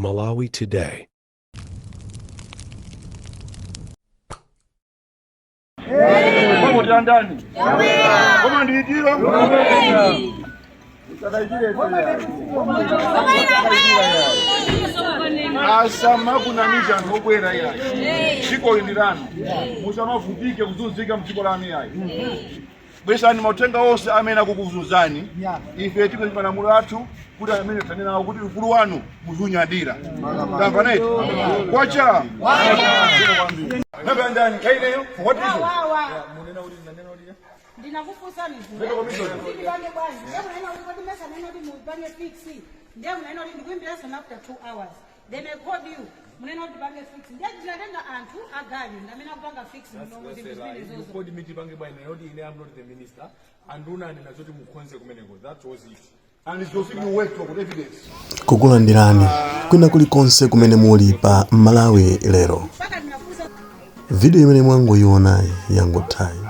Malawi Today. Koma ndani? Koma ndiitiro? Asamakunamiza anthu obwera yayi. Dziko ili lanu. Musamavutike kuzunzika mdziko lanu yayi. Bwesani mauthenga onse amene akukuzunzani. Ife tikuti malamulo athu kuti amene tanena kuti ufulu wanu muziunyadira. Tamva neti? Kwacha. Namba ndani? Kaineyo? For what reason? Wawa. Ndinakufunsani ndipange bwanji? Ndiye munena kuti kodi mesa nena kuti mupange fix. Ndiye munena kuti ndikuimbiranso after 2 hours. Then I called you, munena kuti tipange fix. Ndiye ndinatenga anthu aganyu ndamene akupanga fix mnomo zinthu zimene You zozo. called me tipange bwanji, not ine, I'm not the minister. Anduna anena zoti mukonze kumeneko. That was it. And it's those you work with evidence. Kukulandirani kwina kulikonse kumene muli pa Malawi Lero. Mpaka ndinafunsa. Video imene mwangoionayi yangothayi,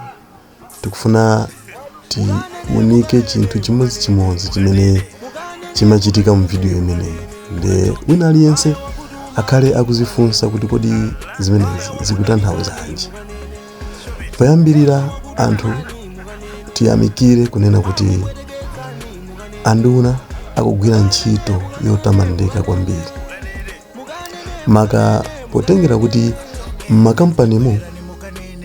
tikufuna tiunike chinthu chimodzimodzi chimene chimachitika mu video imeneyi. Nde wina aliyense akhale akuzifunsa kuti kodi zimenezi zikutanthauzanji? Poyambirira, anthu tiyamikire kunena kuti anduna akugwira ntchito yotamandika kwambiri, maka potengera kuti m'makampanimo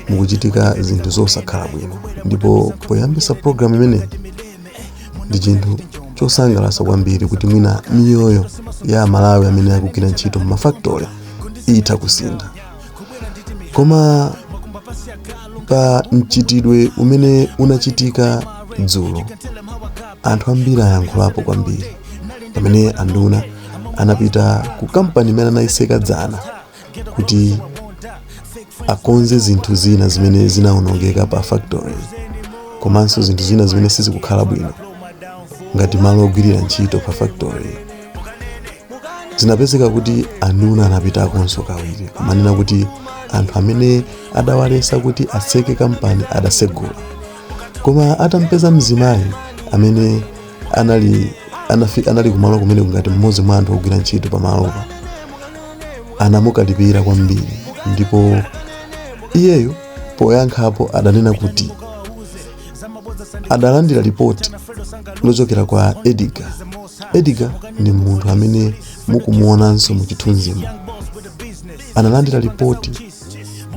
mukuchitika zinthu zosakhala bwino, ndipo poyambisa program imeneyi ndi chinthu chosangalatsa kwambiri kuti mwina miyoyo ya Amalawi amene akugwira ntchito m'mafactory itha kusintha. Koma pa mchitidwe umene unachitika dzulo, anthu ambiri ayankhulapo kwambiri pamene anduna anapita ku kampani imene anayitseka dzana kuti akonze zinthu zina zimene zinawonongeka pa factory, komanso zinthu zina zimene sizikukhala bwino ngati malo ogwirira ntchito pa factory. Zinapezeka kuti anduna anapitakonso kawiri, kumanena kuti anthu amene adawalesa kuti atseke kampani adasegula. Koma atampeza mzimayi amene anali kumalo kumene ngati mmodzi mwa anthu ogwira ntchito pamalopa, anamukalipira kwambiri, ndipo iyeyo poyankhapo adanena kuti adalandira ripoti lochokera kwa Edgar. Edgar ndi munthu amene mukumuonanso mu chithunzimo. Analandira ripoti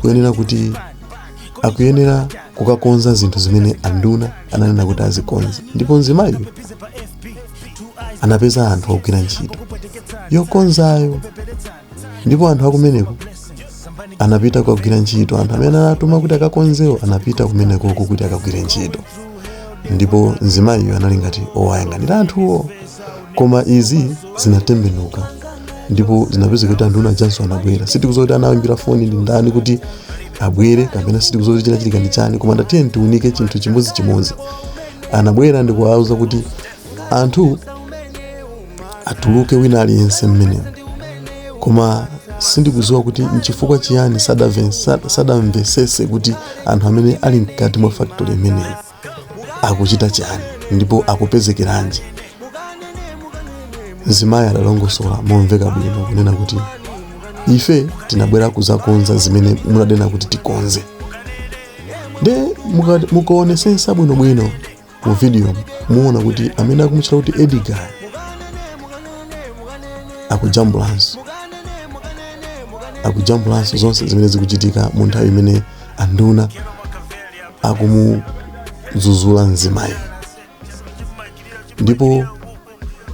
kuyenera kuti akuyenera kukakonza zinthu zimene anduna ananena kuti azikonze, ndipo mzimayiyo anapeza anthu ogwira ntchito yokonzayo, ndipo anthu akumeneko anapita kukagwira ntchito. Anthu amene anatuma kuti akakonzewo anapita kumenekoko kuti akagwire ntchito, ndipo mzimayiyo anali ngati owayang'anira anthuwo. Koma izi zinatembenuka ndipo zinapezeka kuti anduna ajanso anabwera. Sitikudziwa kuti anawimbira foni ndi ndani kuti abwere, kapena sitikudziwa kuti chinachitika ndi chani, koma ndatiye tiunike chinthu chimodzimodzi. Anabwera ndi kuwauza kuti anthu atuluke wina aliyense mmenemo, koma sindikudziwa kuti nchifukwa chiyani sadamvesese kuti anthu amene ali mkati mwa factory imeneyi akuchita chani ndipo akupezekeranji. Mzimayi adalongosola momveka bwino kunena kuti ife tinabwera kuzakonza zimene munanena kuti tikonze. Nde mukaonesesa bwinobwino mu video, muona kuti amene akumutchula kuti Edgar akujambulanso zonse zimene zikuchitika mu nthawi imene anduna akumudzudzula mzimayi. Ndipo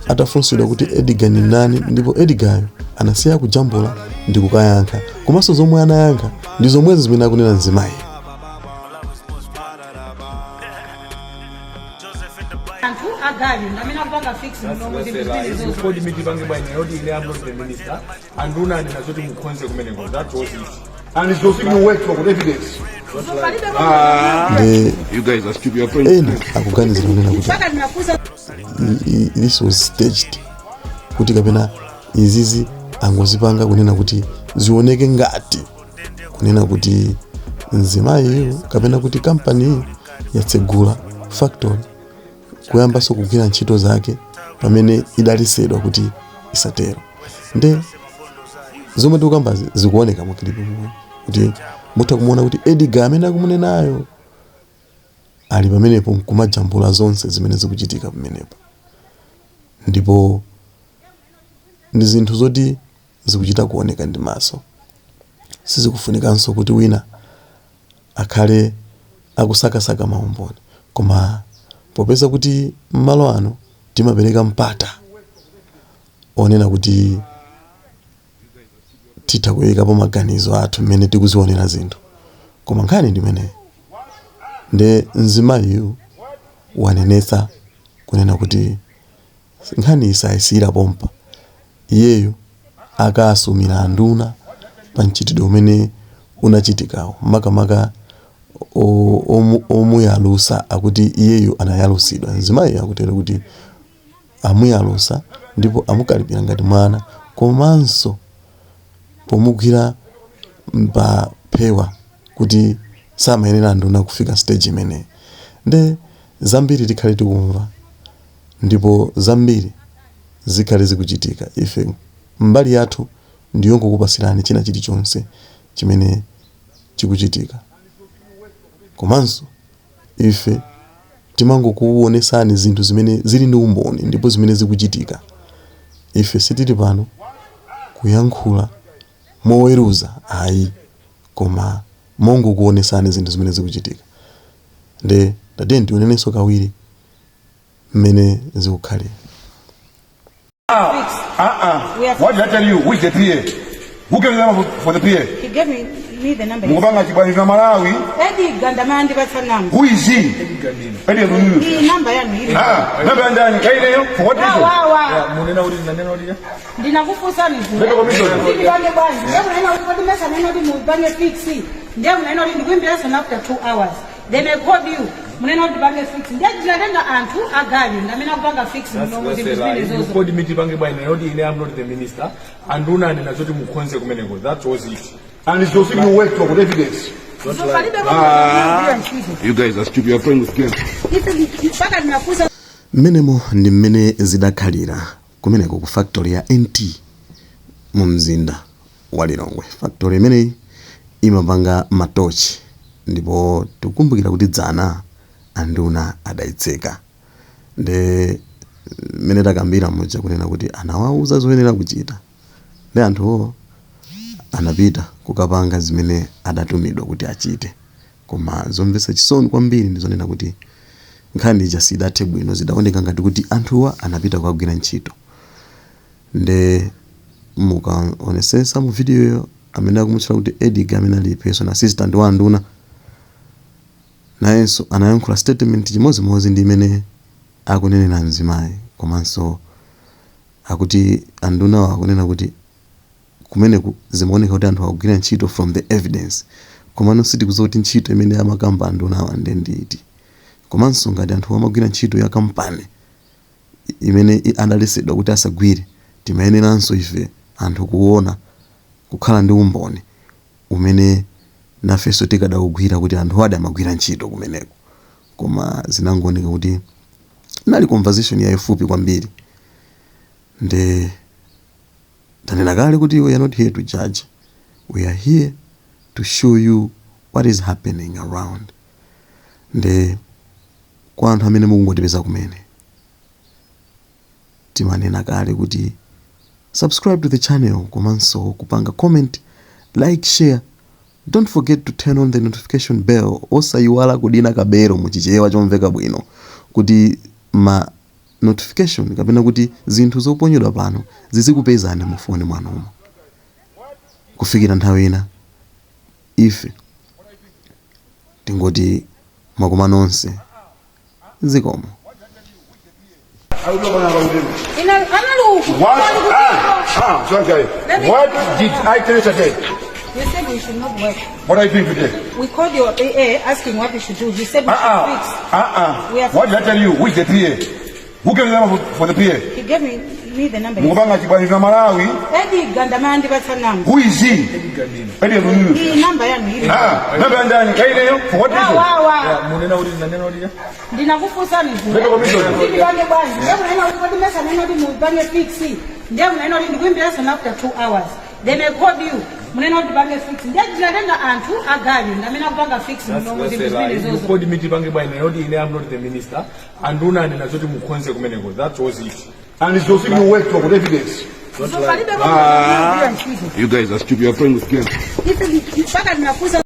atafunsidwa kuti Edgar ni ndani, ndipo Edgaryo anasiya kujambula ndi kukayankha, komanso zomwe anayankha ndi zomwezo zimene akunena mzimayi. Anthu aganyu ndamene akupanga fix mnomo zinthu zimene You zozo. called me tipange bwanji, not ine, I'm not the minister. Anduna anena zoti mukonze kumeneko. That was it. And it's those you work for evidence. So palibe. Ndi You guys are stupid. You're playing. ena akuganizira kunena kuti Mpaka ndinafunsa. This was staged, kuti kapena izizi angozipanga kunena kuti zioneke ngati kunena kuti mzimayiyu kapena kuti kampani yatsegula factory kuyambanso kugwira ntchito zake pamene idalesedwa kuti isatero. Nde zomwe tikukambazi zikuoneka mu clip momwe kuti mutha kumuona kuti Edgar amene akumunenayo ali pamenepo nkumajambula zonse zimene zikuchitika pamenepo, ndipo ndi zinthu zoti zikuchita kuoneka ndi maso, sizikufunikanso kuti wina akhale akusakasaka maumboni. Koma popeza kuti mmalo ano timapereka mpata onena kuti titha kuyikapo maganizo athu mmene tikuzionera zinthu, koma nkhani ndi imeneyi. Nde mzimayiyu wanenetsa kunena kuti nkhani isayisiyira pompa, iyeyo akasumira anduna pa mchitidwe umene unachitikawo, makamaka omuyalusa. Akuti iyeyo anayalusidwa, mzimayi akutero kuti amuyalusa ndipo amukalipira ngati mwana, komanso pomugwira pa phewa kuti samayenera anduna kufika stage imeneyi. Nde zambiri tikhale tikumva ndipo zambiri zikhale zikuchitika. Ife mbali yathu ndiyongokupasirani china chilichonse chimene chikuchitika, komanso ife timangokuonesani zinthu zimene zili ndi umboni ndipo zimene zikuchitika. Ife sitili pano kuyankhula moweruza ayi, koma mongokuonesani zinthu zimene zikuchitika. Nde tatiye tionenenso kawiri mmene zikukhalira. Uh-uh. We are What did I tell you? Who is the PA? Who gave the number for the PA? He gave me the number. Mukupanga chibwana na Malawi. Eddie Gandamandi ndipatsa namba. Who is he? Eddie Luyu. Iyi namba yanu ili. Ah, namba ndani? Kaineyo for what reason? Wa wa. Munena kuti nanena kuti Ndinakufunsani. Leta commission. Ndipange bwanji? Ndiye munena kuti kodi mesa nena kuti mupange fix. Ndiye munena kuti ndikuimbiranso after 2 hours. Then I called you. Munena kuti tipange fix. Ndiye ndinatenga anthu agali ndamene akupanga fix mnomo zinthu zimene You zozo. called me tipange bwanji? Not ine, I'm not the minister. Anduna anena zoti mukonze kumeneko. That was it. And it's also you work for evidence. So palibe kugwira ntchito. You guys are stupid. You're playing with games. Ife mpaka ndinafunsa. Mmenemo ndi mmene zidakhalira kumeneko ku factory ya NT mu mzinda wa Lilongwe. Factory imeneyi imapanga matochi, ndipo tikukumbukira kuti dzana anduna adayitseka. Nde mmene takambira muja kunena kuti anawauza zoyenera kuchita, ndi anthuwo anapita kukapanga zimene adatumidwa kuti achite. Koma zomvetsa chisoni kwambiri ndi zonena kuti nkhani ija sidathe bwino. Zidaoneka ngati kuti anthuwa anapita kukagwira ntchito. Nde mukaonesesa mu videoyo, amene akumutchula kuti Edgar, amene ali personal assistant wa anduna, nayenso anayankhula statement chimodzimodzi ndi imene akunenera mzimayi. Komanso akuti andunawo akunena kuti kumeneku zimaoneka kuti anthu akugwira ntchito from the evidence, komano sitikudziwa kuti ntchito imene amakamba andunawa nde nditi, komanso ngati anthu amagwira ntchito ya kampani imene adalesedwa kuti asagwire, timayeneranso ife anthu kuona kukhala ndi umboni umene nafenso tikadawugwira kuti anthu adi amagwira ntchito kumeneko. Koma zinangooneka kuti inali conversation yayifupi kwambiri. Nde tanena kale kuti we are not here to judge, we are here to show you what is happening around. Nde kwa anthu amene mukungotipeza kumene, timanena kale kuti subscribe to the channel, komanso kupanga comment, like, share. Don't forget to turn on the notification bell. Osayiwala kudina kabelo muchichewa chomveka bwino kuti ma notification kapena kuti zinthu zoponyedwa pano zizikupezani mu foni mwanumo. Kufikira nthawi ina, ife tingoti mwakoma nonse, zikomo. Analuku. What? Ah, ah, sorry, sorry. What did I tell you today? You said we should not work. What are you doing today? We called your PA asking what we should do. He said we should Uh-uh. fix. Uh-uh. We are What did I tell you? Who is the PA? Who gave the number for the PA? He gave me the number. Mukupanga chibwana na Malawi. Eddie Gandamandi ndipatsa namba. Who is he? Eddie Luyu. Iyi namba yanu ili. Ah, namba ndani? Kaineyo for what Wa reason? wa wa. Munena kuti nanena kuti Ndinakufunsani. Leta commission. Ndipange bwanji? Ndiye munena kuti kodi mesa nena kuti mupange fix. Ndiye munanena kuti ndikuyimbiranso after 2 hours. Then I called you, munena kuti tipange fix. Ndiye tinatenga anthu aganyu ndamene akupanga fix mnomo zinthu zimene You zozo. called me tipange bwanji, not ine, I'm not the minister. Anduna anena zoti mukonze kumeneko. That was it. And it's those you worked for evidence. So palibe komwe ntchito. You guys are stupid. You're playing with games. Ife mpaka tinafunsa.